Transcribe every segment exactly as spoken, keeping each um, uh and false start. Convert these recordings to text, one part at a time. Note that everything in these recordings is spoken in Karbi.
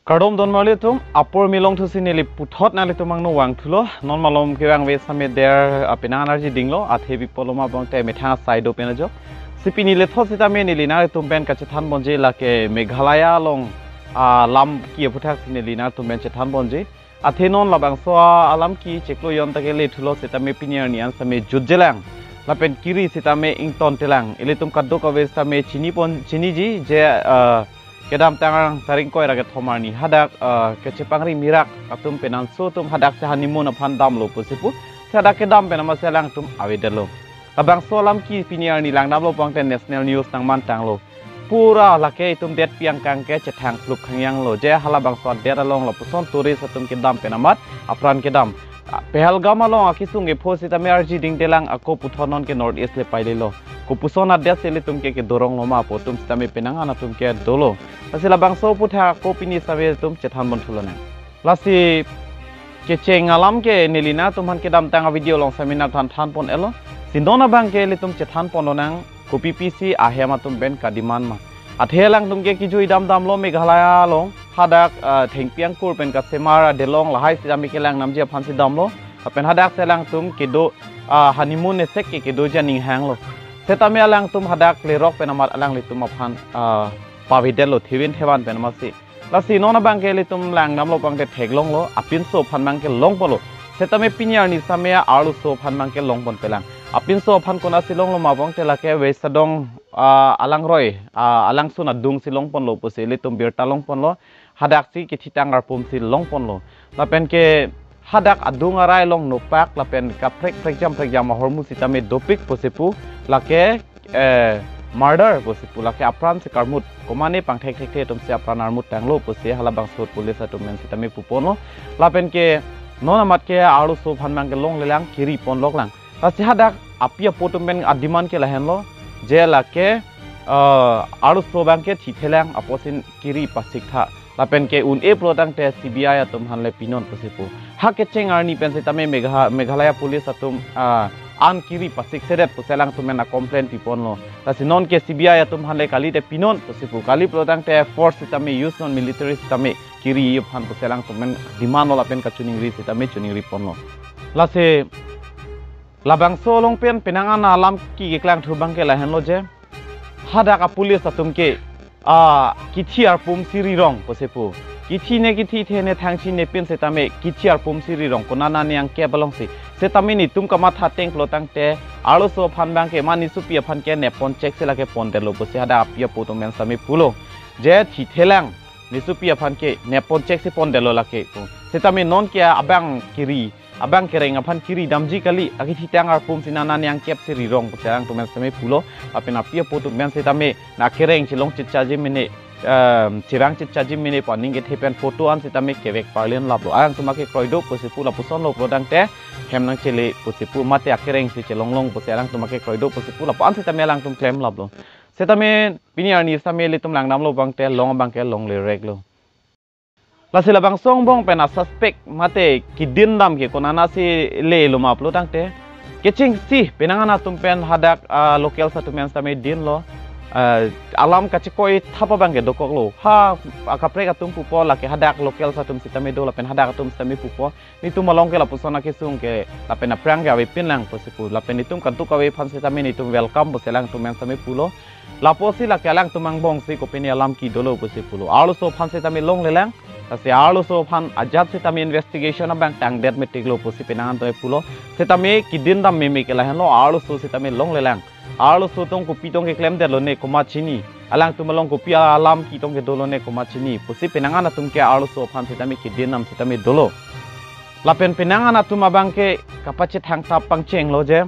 Kardom don marli atum, apor milong thusi neli puthot nanglitum angno vangthulo, non malom kevang ave same der, ah, penang arji dinglo, athe pi pulo ma bangte methang asai do pen ajok. Si pini lethot sitame neli nanglitum pen kachethan ponji lake Meghalaya along, ah, lam ki aphuthak si neli nanglitum pen chethan ponji. Athe non labangso a-, alam ki chiklo jon ta kelethulo sitame pini arni an sitame jutjelang. Lapen kiri sitame ingtontelang. Ilitum kadokave sitame chini pon, chiniji je, ah, kedamtang arang tarik ingkoi ra kethom arni hadak, ah, kechepangri mirak atum penanso atum hadak si honeymoon aphan damlo pusi pu. Si hadak kedam pen amatsi alangtum avedetlo. Labangso alam ki pini arni langdamlo bangte national news nangmantanglo. Pura lake itum detpi angkang ke chethang plup khangyanglo. Je halabangso adet along lapuson tourist atum kedam pen amat apran kedam. Ah, Pahalgam along akesung kepho sitame arji dingdelang, ako puthot non ke North East le pailelo. Kopuson adet si ilitum ke kedoronglo ma pu atum sitame penang an atum ke dolo. Lasi labangso aphuthak ako pini sitame itum chethan ponthulonang. Lasi kecheng alam ke neli nanglitum aphan kedamtang a-video along sitame nangthan than pon-etlo. Si non abangke ilitum chethan ponlonang kopi pisi ahem atum pen ka-demand ma. Athe alangtum ke kejui damdamlo Meghalaya along hadak, ah, thengpi angkur pen kasemar adelong lahai sitame kelang namji aphan si damlo. Lapen hadak si alangtum kedo, ah, honeymoon esek ke kedoji aning hanglo. Sitame alangtum hadak lerok pen amat alanglitum aphan, ah, pavedetlo thivin thevan pen amatsi. Lasi non abangke ilitum langdamlo bangte theklonglo, apinso aphan bangke longponlo. Sitame pini arni sitame arloso aphan bangke longponpelang. Apinso aphan konatsi longlo ma bangte lake Wesadong, ah, alangroi, ah, alangsun adung si longponlo pusi ilitum birta longponlo. Hadak si kethitang arpum si longponlo. Lapen ke hadak adung arai along nopak lapen kaprek prekjam prekjam ahormu sitame dopik pusi pu lake, eh, murder pusi pu lake apran si karmut. Komane pangthek thekthe atum si apran armut tanglo pusi halabangso police atum pen sitame puponlo. Lapen ke non amat ke arloso aphan bangke longlelang kiri ponloklang. Lasi hadak api apo atum pen a-demand ke lahenlo. Je lake, eh, arloso bangke thithelang apotsi kiri pasik tha. Lapen ke un-e pulo tangte C B I atum aphan le pinon pusi pu. Ha kecheng arni pen sitame Megha-, Meghalaya police atum, ah, an kiri pasiksedet pusi alangtum pen a-complain piponlo. Lasi non ke C B I atum aphan le kalite pinon pusi pu. Kali pulo tangte force sitame use non, military sitame kiri aphan pusi alangtum pen demand lo lapen kachiningri sitame chiningri ponlo. Lasi labangso along pen penang an alam ki keklangthu bangke lahenlo je hadak a-police atum ke, ah, kithi arpum si rirong pusi pu. Kithi ne kithithe ne thangsi ne pin sitame kithi arpum si rirong konat nani angkep alongsi. Sitame netum kamatha ateng pulo tangte arloso aphan bangke ma nesopi aphan ke neponchek si lake pondetlo pusi hadak api apo atum pen sitame pulo. Je thithelang nesopi aphan ke neponchek si pondetlo lake pu. Sitame non ke abang kiri, abang kereng aphan kiri damji kali, akithitang arpum si nana ne angkep si rirong pusi alangtum pen sitame pulo. Lapen api apo atum pen sitame na kereng chelong chitchaji mene, em, chirang chitchaji mene pu aning kethe pen photo an sitame kevek parlin laplo. Alangtum akekroi do pusi pu, lapuson lo pulo tangte hem nangchele pusi pu, mate akereng si chelonglong pusi alangtum akekroi do pusi pu, lapu an sitame alangtum klem laplo. Sitame pini arni sitame ilitum langdamlo bangte long bangke longlereklo. Lasi labangso angbong pen a-suspect mate kedin dam ke konat nasi lelo ma pulo tangte kechengsi penang an atum pen hadak, ah, local atum pen sitame dinlo. Ah, alam kachekoi thap abangke dokoklo. Ha akaprek atum pupo lake hadak local atum sitame do lapen hadak atum sitame pupo. Netum along ke lapuson akesung ke lapen aphrang ke avepinlang pusi pu. Lapen netum kadokave aphan sitame netum welcome pusi alangtum pen sitame pulo. Lapusi lake alangtum angbong si kopine alam ki dolo pusi pulo. Arloso aphan sitame longlelang. Lasi arloso aphan ajat sitame investigation abang tangdet metiklo pusi penang an atum pulo. Sitame kedin dam meme ke lahenlo, arloso sitame longlelang. Arloso atum kopi atum keklemdetlo ne komat chini. Alangtum along kopi alam ki atum kedolo ne komat chini. Pusi penang an atum ke arloso aphan sitame kedin dam sitame dolo. Lapen penang an atum abangke kapachethang thap pangchenglo je.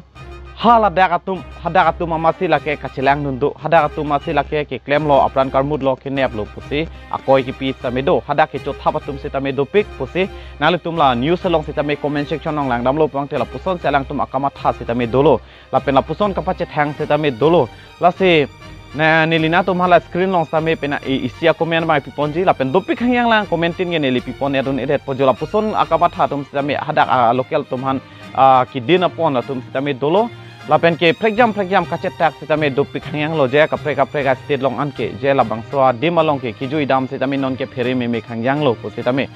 Haladak atum, hadak atum amatsi lake kachelang dun do. Hadak atum amatsi lake keklemlo, apran karmutlo, keneplo pusi akoi kipi sitame do. Hadak kecho thap atum sitame dopik pusi nanglitum la news along sitame comment section along langdamlo bangte lapuson si alangtum akamatha sitame dolo. Lapen lapuson kapachethang sitame dolo. Lasi na neli nanglitum hala screen along sitame pena i-, isi a-comment abang piponji lapen dopik hangyang lang comment tin ke neli pipon edun edet ponji lapuson akamatha atum sitame hadak a-local atum aphan, ah, kedin apon atum sitame dolo. Lapen ke prekjam prekjam kachetak sitame dopik hangyanglo, je kaprek kaprek a-state along anke, je labangso adim along ke kejui dam sitame non ke phere meme hangyanglo pu sitame.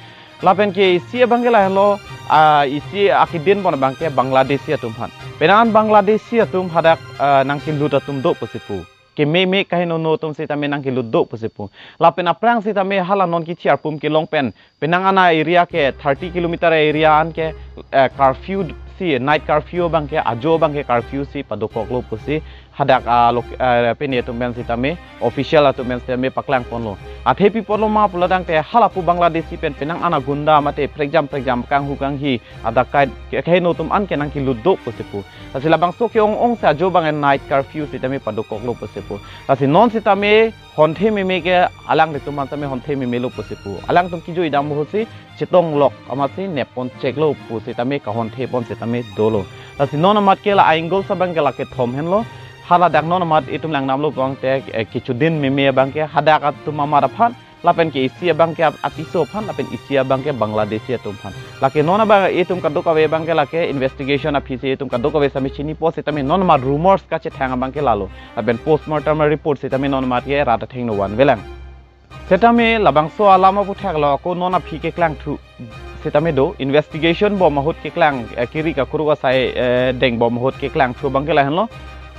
Lapen ke isi abang ke lahenlo, ah, isi akedinpon abang ke Bangladeshi atum aphan. Penang an Bangladeshi atum hadak, ah, nangkelut atum do pusi pu. Kememe kaheno no atum sitame nangkelut do pusi pu. Lapen aphrang sitame hala non kethi arpum kelong pen, penang an a-area ke thirty kilometer area anke, eh, curfew si, night curfew abang ke, ajo abang ke curfew si padokoklo pusi hadak, ah, lok-, ah, pini atum pen sitame, official atum pen sitame paklangponlo. Athe pi apotlo ma pulo tangte hala pu Bangladeshi pen penang an agunda mate prekjam prekjam kanghu kanghi adak kai ke, kaheno atum anke nangkelut do pusi pu. Lasi labangso ke-ong ong si ajo abang night curfew sitame padokoklo pusi pu. Lasi non sitame honthe meme ke alanglitum aphan sitame honthe memelo pusi pu. Alangtum kejui dam ahut si chetonglok amatsi neppon cheklo pu sitame kahonthepon sitame dolo. Lasi non amat ke la a-ingol sa abang ke la kethom henlo. Hala dak non amat itum langdamlo abang te, eh, kechudin meme abang ke hadak atum amat aphan, lapen ke isi abang ke ap-, apiso aphan, lapen isi abang ke Bangladeshi atum aphan. Lake non abang itum kadokave abang ke lake investigation aphi si itum kadokave sitame chinipo sitame non amat rumors kachethang abang ke lalo. Lapen postmortem report sitame non amat ke rat athengno vanvelang. Sitame labangso alam aphuthak lo, ako non aphi keklangthu sitame do, investigation bom ahut keklang, eh, kiri kakruk asai, eh, deng bom ahut keklangthu abang ke lahenlo.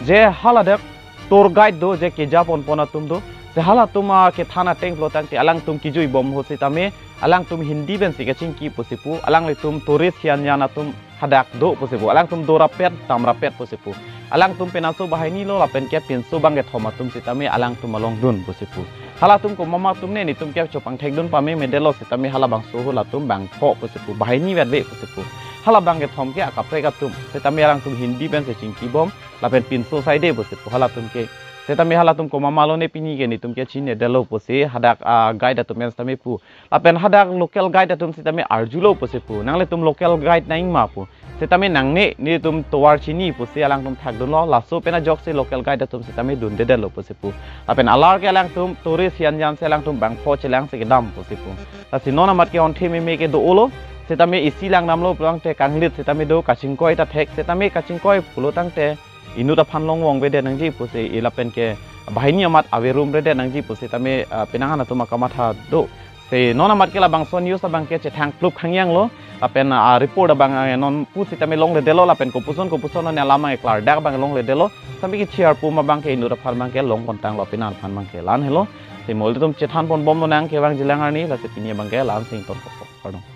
Je hala dak tour guide do, je kejaponpon atum do. Se halatum akethan ateng pulo tangte alangtum kejui bom ahut sitame, alangtum Hindi pensi kachingki pusi pu, alanglitum tourist hian hian atum hadak do pusi pu. Alangtum dorapet, damrapet pusi pu. Alangtum penanso bahaini lo lapen ke pinso abang kethom atum sitame alangtum along dun pusi pu. Halatum komat ma atum ne, netum ke chopangthekdun pamemedetlo sitame halabangso ahut latum bangpho pusi pu. Bahaini vetve pusi pu. Hala abang kethom ke akaprek atum. Sitame alangtum Hindi pensi chingkibom, lapen pinso saide pusi pu halatum ke. Sitame halatum komat ma lo ne pini ke netum ke chinedetlo pusi hadak, ah, guide atum pen sitame pu. Lapen hadak local guide atum sitame arjulo pusi pu. Nanglitum local guide nangji ma pu. Sitame nangne netum tovar chini pusi alangtum thakdunlo. Laso pen ajoksi local guide atum sitame dundedetlo pusi pu. Lapen alar ke alangtum tourist hian hian si alangtum bangpho chelangsi kedam pusi pu. Lasi non amat ke honthe meme ke do-olo. Sitame isi langdamlo pulo tangte kanglit sitame do, kachingkoi ta thek, sitame kachingkoi pulo tangte inut aphan longvong avedet nangji pusi, i lapen ke bahaini amat averumredet nangji pusi tame, ah, penang an atum akamatha do. Se non amat ke labangso news abang ke chethang plup hangyanglo. Lapen, ah, report abang, ah, non pusitame longledetlo, lapen kopuson kopuson non alam abang klardak abang longledetlo. Sitame kethi arpum abang ke inut aphan abang ke longpontanglo, penang aphan abang ke la-an helo. Se mo ilitum chethanponbomlo nang kevangjilang arni, lasi pini abang ke la-an si ingtonkokpo. Kardom.